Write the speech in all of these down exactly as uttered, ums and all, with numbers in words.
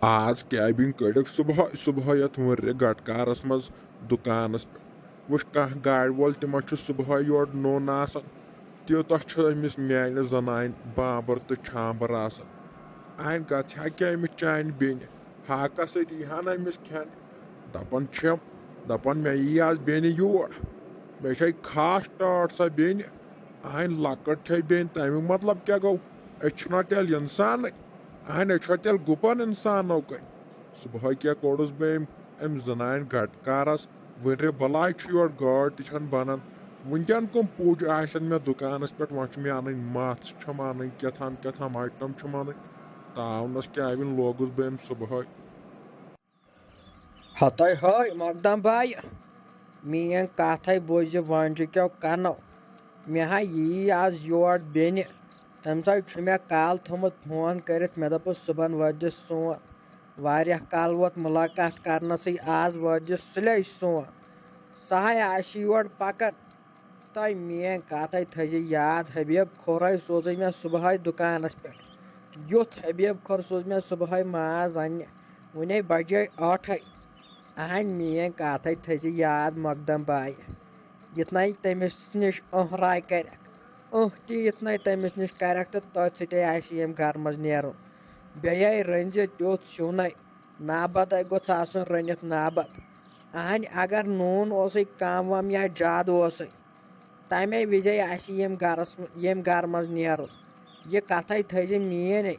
آز کیبِن کٔڑِکھ صُبحٲے صُبحٲے یَتھ وُنرِ گٹہٕ کارَس منٛز دُکانَس پٮ۪ٹھ۔ وٕچھ، کانٛہہ گاڑِ وول تہِ ما چھُ صُبحٲے یورٕ نوٚن آسان، تیوٗتاہ چھُ أمِس میٛانہِ زنانہِ بانٛبر تہٕ چھانٛبر آسان۔ اَہَنۍ کَتھ چھا کیٛاہ أمِس چانہِ بیٚنہِ؟ ہاکَس سۭتۍ یی ہا نہٕ أمِس کھٮ۪ن۔ دَپان چھِم، دَپان مےٚ یی آز بیٚنہِ یور۔ مےٚ چھے خاص ٹٲٹھ سۄ بیٚنہِ۔ اَہَنۍ لۄکٕٹ چھے بیٚنہِ، تَمیُک مطلب کیٛاہ گوٚو؟ أسۍ چھِنہ تیٚلہِ اِنسانٕے؟ اَہَنۍ أسۍ چھا تیٚلہِ گُپن اِنسانو کٔنۍ؟ صُبحٲے کیٛاہ کوٚڑُس بہٕ أمۍ، أمۍ زنانہِ گٹہٕ کارَس؟ وٕنرِ بلاے چھُ یورٕ گٲڑۍ تہِ چھَنہٕ بنان۔ وٕنکٮ۪ن کٕم پُج آسن مےٚ دُکانَس پٮ۪ٹھ؟ وۄنۍ چھُ مےٚ اَنٕنۍ مَژھ، چھَم اَنٕنۍ کیٛاہ تھام کیٛاہ تھام آیٹم چھَم اَنٕنۍ۔ تاونَس کیبِن لوگُس بہٕ أمۍ صُبحٲے۔ ہتٲے ہٲے مقدم بایہِ، میٲنۍ کتھ ہے بوٗزِ وٲنجہِ کیو کنو۔ مےٚ ہا یی آز یور بیٚنہِ۔ تٔمۍ سا چھُ مےٚ کالہٕ تھوٚمُت فون کٔرِتھ، مےٚ دوٚپُس صُبحن وٲتۍ زِ سون۔ واریاہ کال ووت مُلاقات کرنَسٕے، آز وٲتۍ زِ سُلے سون۔ سۄ ہاے آسہِ یور پکان۔ تۄہہِ میٲنۍ کتھ ہے تھٲیزِ یاد، حبیب کھوٚر ہے سوزُے مےٚ صُبحٲے دُکانس پٮ۪ٹھ۔ یُتھ حبیب کھوٚر سوز مےٚ صُبحٲے ماز اننہِ، وُنے بجے ٲٹھے۔ اہنۍ میٲنۍ کتھ ہے تھٲیزِ یاد مقدم بایہِ۔ یِتھ نَے تٔمِس نِش أنٛہ راے کرکھ، أنٛہ تہِ یِتھ نَے تٔمِس نِش کرکھ تہٕ تٔتھۍ سۭتۍ آسہِ ییٚمہِ گرٕ منٛز نیرُن۔ بیٚیہِ رٔنزِ تیُتھ سیُن ہے، نابد ہے گوٚژھ آسُن رٔنِتھ نابد۔ اہنۍ اگر نوٗن اوسُے کم وم یا زیادٕ اوسُے، تمے وِزے آسہِ ییٚمہِ گرس، ییٚمہِ گرٕ منٛز نیرُن۔ یہِ کتھ ہے تھٲیزِ میٲنۍ ہے،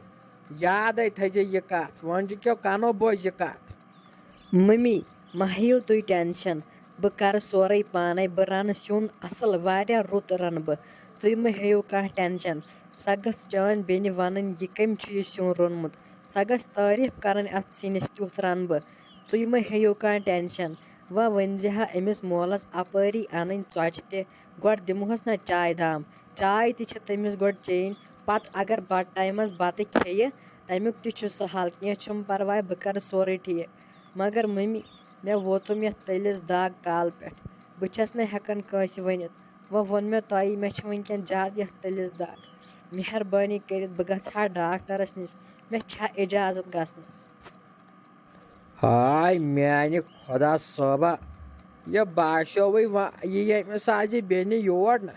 یاد ہے تھٲیزِ یہِ کتھ، وۄنۍ چھُ کیو کنو بوزِ یہِ کتھ۔ ممی، مہ ہیٚیِو تُہۍ ٹینشن، بہٕ کرٕ سورُے پانے، بہٕ رنہٕ سیُن اصل، واریاہ رُت رنہٕ بہٕ، تُہۍ مہ ہیٚیِو کانٛہہ ٹینشن۔ سۄ گٔژھ چٲنۍ بیٚنہِ ونٕنۍ، یہِ کٔمۍ چھُ یہِ سیُن روٚنمُت، سۄ گٔژھ تعریف کرٕنۍ اتھ سِنِس، تیُتھ رنہٕ بہٕ، تُہۍ مہ ہیٚیِو کانٛہہ ٹینشن۔ وۄنۍ ؤنۍ زِ ہا أمِس مولس اپٲری انٕنۍ ژۄچہِ تہِ، گۄڈٕ دِمہوس نہ چاے دام، چاے تہِ چھِ تٔمِس گۄڈٕ چیٚنۍ، پتہٕ اگر بتہٕ ٹایمس بتہٕ کھیٚیہِ، تمیُک تہِ چھُ سہل، کینٛہہ چھُنہٕ پرواے، بہٕ کرٕ سورُے ٹھیٖک۔ مگر ممی، مےٚ ووتُم یتھ تٔلِس دگ کالہٕ پٮ۪ٹھ، بہٕ چھس نہٕ ہٮ۪کان کٲنٛسہِ ؤنِتھ۔ وۄنۍ ووٚن مےٚ تۄہہِ، مےٚ چھِ وٕنکٮ۪ن زیادٕ یتھ تٔلِس دگ۔ مہربٲنی کٔرِتھ بہٕ گژھٕ ہا ڈاکٹرس نِش، مےٚ چھا اجازت گژھنس؟ ہاے میانہِ خۄدا صٲبہ، یہِ باسیووٕے وۄنۍ یہِ ییٚمِس آز یہِ بیٚنہِ یور نہ۔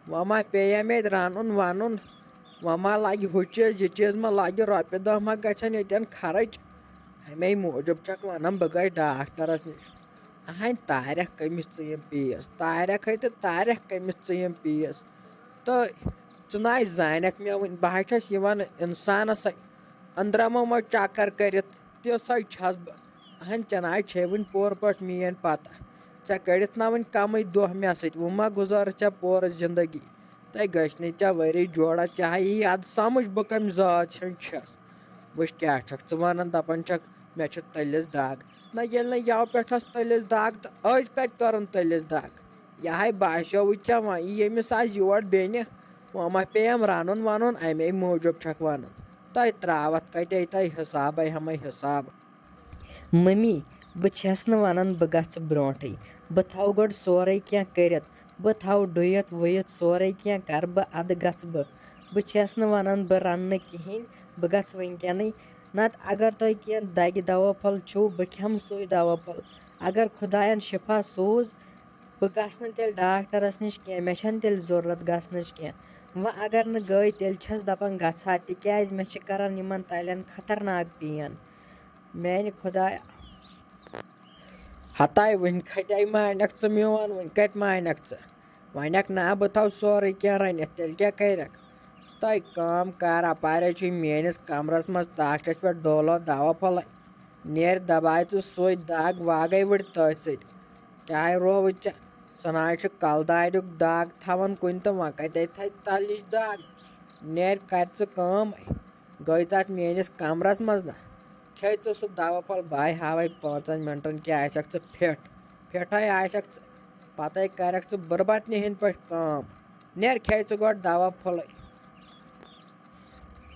وۄنۍ ما پیٚیہِ مےٚ ییٚتہِ رنُن ونُن؟ وۄنۍ ما لگہِ ہُہ چیٖز، یہِ چیٖز ما لگہِ، رۄپیہِ دہ ما گژھن ییٚتٮ۪ن خرٕچ؟ امے موٗجوٗب چھکھ ونان بہٕ گژھٕ ڈاکٹرس نِش۔ اہنۍ تارکھ کٔمِس ژٕ یِم پیٖس، تارکھ ہے تہٕ تارکھ کٔمِس ژٕ یِم پیٖس؟ تہٕ ژٕ نہ زانکھ مےٚ وٕنہِ، بہٕ ہا چھس یِوان انسانس أندرمو منٛز چکر کٔرِتھ، تِژھے چھس بہٕ۔ اہن، ژےٚ نہ چھے وٕنہِ پوٗرٕ پٲٹھۍ میٲنۍ پتہ۔ ژےٚ کٔڑِتھ نہ وٕنہِ کمٕے دۄہ مےٚ سۭتۍ، وۄنۍ ما گُزارٕ ژےٚ پوٗرٕ زندگی؟ تۄہہِ گٔژھۍ نہٕ ژےٚ ؤری جوڑا، ژےٚ ہا یی ادٕ سمجھ بہٕ کمہِ ذات ہٕنٛز چھس۔ وٕچھ کیٛاہ چھکھ ژٕ ونان، دپان چھکھ مےٚ چھِ تٔلِس دگ۔ نہ، ییٚلہِ نہٕ یَوٕ پٮ۪ٹھ ٲس تٔلِس دگ، تہٕ أزۍ کتہِ کٔرٕن تٔلِس دگ؟ یہِ ہاے باسیووُے ژےٚ وۄنۍ ییٚمِس آز یور بیٚنہِ، وۄنۍ ما پیٚیَم رنُن ونُن، امے موٗجوٗب چھکھ ونان۔ تۄہہِ تراوتھ کتے تۄہہِ حسابے ہمے حساب۔ ممی، بہٕ چھَس نہٕ وَنان بہٕ گژھٕ برونٛٹھٕے۔ بہٕ تھاوٕ گۄڈٕ سورُے کینٛہہ کٔرِتھ۔ بہٕ تھاوٕ ڈُیِتھ وُیِتھ سورُے کینٛہہ کَرٕ بہٕ، اَدٕ گژھٕ بہٕ۔ بہٕ چھَس نہٕ وَنان بہٕ رَنہٕ نہٕ کِہیٖنۍ، بہٕ گژھٕ وٕنکٮ۪نٕے۔ نَتہٕ اگر تۄہہِ کینٛہہ دَگہِ دَوا پھوٚل چھُو، بہٕ کھٮ۪مہٕ سُے دَوا پھوٚل۔ اگر خۄدایَن شِفا سوٗز، بہٕ گژھٕ نہٕ تیٚلہِ ڈاکٹرَس نِش کینٛہہ، مےٚ چھَنہٕ تیٚلہِ ضوٚرَتھ گژھنٕچ کینٛہہ۔ وۄنۍ اگر نہٕ گٔے، تیٚلہِ چھَس دَپان گژھٕ ہا، تِکیٛازِ مےٚ چھِ کَران یِمَن تَلٮ۪ن خطرناک پین۔ میانہِ خۄدایا۔ ہتاے، وٕنہِ کھتے مانکھ ژٕ میون، وٕنہِ کتہِ مانکھ ژٕ؟ ونکھ نا، بہٕ تھاو سورُے کینٛہہ رٔنِتھ، تیٚلہِ کیٛاہ کرکھ؟ تۄہہِ کٲم کر، اپارے چھُے میٲنِس کمرس منٛز تاخچس پٮ۪ٹھ ڈولو دوا پھوٚلے۔ نیرِ دباے ژٕ سُے دگ واگے وٕڑِ تٔتھۍ سۭتۍ۔ کیٛاہ رووُے ژےٚ؟ سُہ نہ حظ چھُ کلہٕ دادیُک دگ تھاوان کُنہِ تہٕ وۄنۍ کتے تھایہِ تلِچ دگ؟ نیرِ کرِ ژٕ کٲم۔ گٔے ژٕ اتھ میٲنِس کمرس منٛز نا؟ کھے ژٕ سُہ دوا پھوٚل، بہٕ ہاوے پانٛژن منٹن کیٛاہ آسکھ ژٕ فِٹ۔ فِٹھے آسکھ ژٕ، پتے کرکھ ژٕ بُربتنہِ ہٕنٛدۍ پٲٹھۍ کٲم۔ نیر، کھے ژٕ گۄڈٕ دوا پھوٚلے۔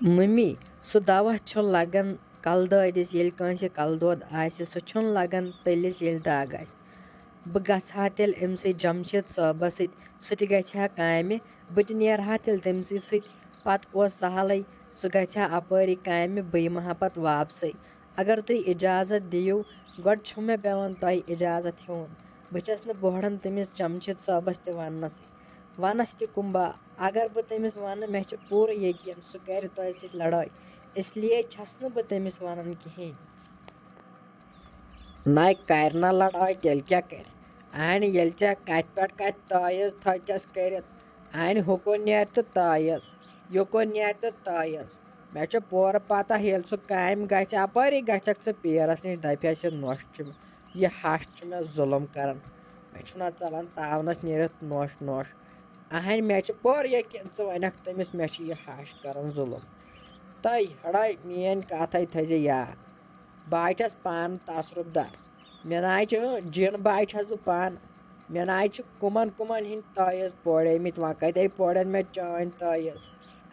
ممی، سُہ دوا چھُ لگان کلہٕ دٲدِس، ییٚلہِ کٲنٛسہِ کلہٕ دود آسہِ، سُہ چھُنہٕ لگان تٔلِس، ییٚلہِ دگ آسہِ۔ بہٕ گژھٕ ہا تیٚلہِ أمۍ سٕے جمشید صٲبس سۭتۍ، سُہ تہِ گژھِ ہا کامہِ، بہٕ تہِ نیرٕ ہا تیٚلہِ تٔمۍ سٕے سۭتۍ۔ پتہٕ اوس سہلٕے، سُہ گژھِ ہا اپٲری کامہِ، بہٕ یِمہٕ ہا پتہٕ واپسٕے۔ اگر تُہۍ اِجازت دِیِو، گۄڈٕ چھُ مےٚ پٮ۪وان تۄہہِ اِجازت ہیوٚن۔ بہٕ چھَس نہٕ بۄہڑَن تٔمِس جمشید صٲبَس تہِ وَننَسٕے۔ وَنَس تہِ کُمبا، اگر بہٕ تٔمِس وَنہٕ، مےٚ چھُ پوٗرٕ یقیٖن سُہ کَرِ تۄہہِ سۭتۍ لڑٲے، اس لیے چھَس نہٕ بہٕ تٔمِس وَنان کِہیٖنۍ۔ نَے کَرِ نہ لڑٲے، تیٚلہِ کیٛاہ کَرِ؟ اَہَنہِ ییٚلہِ ژےٚ کَتہِ پٮ۪ٹھ کَتہِ تٲیٖز تھٲیتَس کٔرِتھ، اَہَنہِ ہُکُن نیرِ تہٕ تٲیٖز، یُکُن نیرِ تہٕ تٲیٖز۔ مےٚ چھِ پوٗرٕ پَتہ، ییٚلہِ سُہ کامہِ گژھِ، اَپٲری گژھکھ ژٕ پیٖرَس نِش، دَپہِ ہا، یہِ نۄش چھُ مےٚ، یہِ ہَش چھُ مےٚ ظُلُم کَران۔ مےٚ چھُنہ ژَلان تاونَس نیٖرِتھ نۄش نۄش۔ اَہَنہِ مےٚ چھِ پوٗرٕ یقیٖن، ژٕ وَنَکھ تٔمِس، مےٚ چھِ یہِ ہَش کَران ظُلُم۔ تہٕ یِہوٚے میٛٲنۍ کَتھَے تھٲیزِ یاد۔ بہٕ ہا چھَس پانہٕ تصرُف دار۔ مےٚ نہ حظ چھِ، جِن بہٕ ہا چھَس بہٕ پانہٕ۔ مےٚ نہ حظ چھِ کُمَن کُمَن ہِنٛدۍ تٲیٖز پورے مٕتۍ، وۄنۍ کَتہِ پورن مےٚ چٲنۍ تٲیٖز؟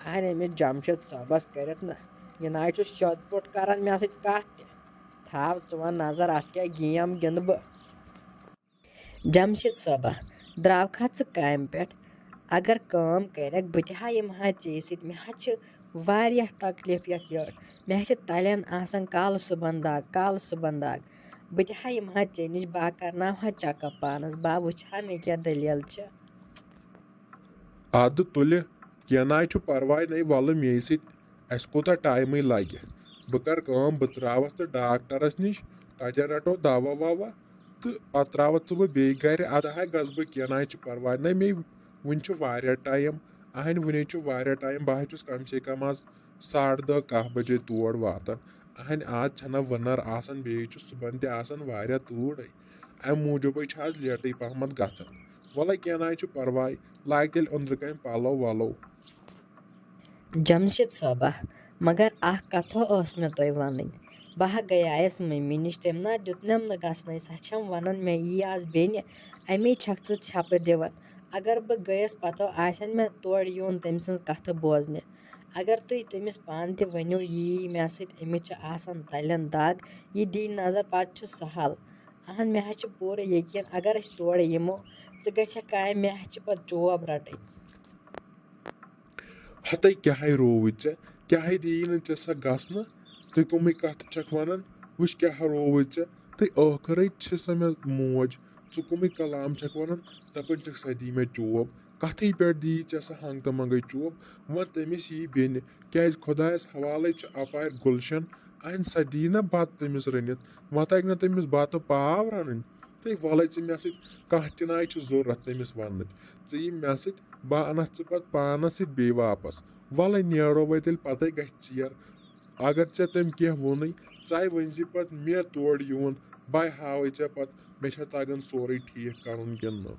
اَہَن أمِس جمشید صٲبَس کٔرِتھ نہ۔ یہِ نہ حظ چھُ سیوٚد پوٚٹ کَران مےٚ سۭتۍ کَتھ تہِ۔ تھاو ژٕ وَن نظر، اَتھ کیٛاہ گیم گِنٛدٕ بہٕ؟ جمشید صٲبہ، درٛاوکھا ژٕ کامہِ پٮ۪ٹھ؟ اگر کٲم کَرٮ۪کھ، بہٕ تہِ ہا یِمہٕ ہا ژےٚ سۭتۍ۔ مےٚ حظ چھِ واریاہ تکلیٖف یَتھ یٔڈ۔ مےٚ حظ چھِ تَلٮ۪ن آسان کالہٕ صُبحن دَگ، کالہٕ صُبحن دَگ۔ بہٕ تہِ ہا یِمہٕ ہا ژےٚ نِش، بہٕ ہا کَرناوٕ ہا check up پانَس، بہٕ ہا وٕچھِ ہا مےٚ کیٛاہ دٔلیٖل چھِ۔ اَدٕ تُلہِ، کینٛہہ نہ حظ چھُ پَرواے، نَے وَلہٕ مے سۭتۍ، اَسہِ کوٗتاہ ٹایمٕے لَگہِ۔ بہٕ کَرٕ کٲم، بہٕ ترٛاوَتھ ژٕ ڈاکٹرَس نِش، تَتٮ۪ن رَٹو دَوا وَوا، تہٕ پَتہٕ ترٛاوَتھ ژٕ بہٕ بیٚیہِ گَرِ۔ اَدٕ ہا گژھٕ بہٕ، کینٛہہ نہ حظ چھُ پَرواے، نَے مے وٕنہِ چھُ واریاہ ٹایم، اَہَنہِ وٕنے چھُ واریاہ ٹایم، بہٕ حظ چھُس کَم سے کَم آز ساڑٕ دَہ کاہ بَجے تور واتان۔ اَہَنہِ آز چھَنہ وٕنَر آسان، بیٚیہِ چھُ صُبحن تہِ آسان واریاہ تۭرٕے، اَمہِ موٗجوٗبٕے چھُ آز لیٹٕے پَہمَتھ گژھان۔ وَلہٕ کینٛہہ نہ حظ چھُ پَرواے، لاگ تیٚلہِ أنٛدرٕ کَنۍ پَلو وَلو۔ جمشید صٲبہ، مگر اَکھ کَتھا ٲس مےٚ تۄہہِ وَنٕنۍ۔ بہٕ ہا گٔیایَس مٔمی نِش، تٔمۍ نہ دیُتنَم نہٕ گژھنَے، سۄ چھَم وَنان مےٚ یی آز بیٚنہِ، اَمے چھَکھ ژٕ ژھٮ۪پہٕ دِوان۔ اگر بہٕ گٔیَس، پَتہٕ آسن مےٚ تورٕ یُن تٔمۍ سٕنٛز کَتھٕ بوزنہِ۔ اگر تُہۍ تٔمِس پانہٕ تہِ ؤنِو، یی مےٚ سۭتۍ، أمِس چھِ آسان تَلٮ۪ن دَگ، یہِ دی نظر، پَتہٕ چھُ سہل۔ اہن، مےٚ حظ چھُ پوٗرٕ یقیٖن، اگر أسۍ تورٕ یِمو، ژٕ گژھکھ کامہِ، مےٚ حظ چھِ پَتہٕ job رَٹٕنۍ۔ ہتے کیٛاہے رووُے ژےٚ؟ کیٛاہے دیی نہٕ ژےٚ سۄ گژھنہٕ؟ ژٕ کٕمٕے کتھٕ چھکھ ونان؟ وٕچھ کیٛاہ رووُے ژےٚ؟ تہٕ ٲخرے چھِ سۄ مےٚ موج۔ ژٕ کٕمٕے کلام چھکھ ونان؟ دپان چھکھ سۄ دی مےٚ چوب۔ کتھٕے پٮ۪ٹھ دیی ژےٚ سۄ ہنٛگ تہٕ منٛگے چوب؟ وۄنۍ تٔمِس یی بیٚنہِ، کیٛازِ خۄدایس حوالے چھِ اپارِ گُلشن۔ اہنہِ سۄ دی نہ بتہٕ تٔمِس رٔنِتھ؟ وۄنۍ تگہِ نہ تٔمِس بتہٕ پاو رنٕنۍ؟ تہٕ وَلَے ژٕ مےٚ سۭتۍ کانٛہہ تہِ ناے چھِ ضوٚرَتھ تٔمِس وَننٕچ۔ ژٕ یہِ مےٚ سۭتۍ، بہٕ اَنَتھ ژٕ پَتہٕ پانَس سۭتۍ بیٚیہِ واپَس۔ وَلَے نیرو وۄنۍ تیٚلہِ پَتَے گژھِ ژیر۔ اگر ژےٚ تٔمۍ کینٛہہ ووٚنُے، ژَے ؤنۍ زِ پَتہٕ مےٚ تورٕ یُن، بَے ہاوَے ژےٚ پَتہٕ مےٚ چھا تَگان سورُے ٹھیٖک کَرُن کِنہٕ نہٕ۔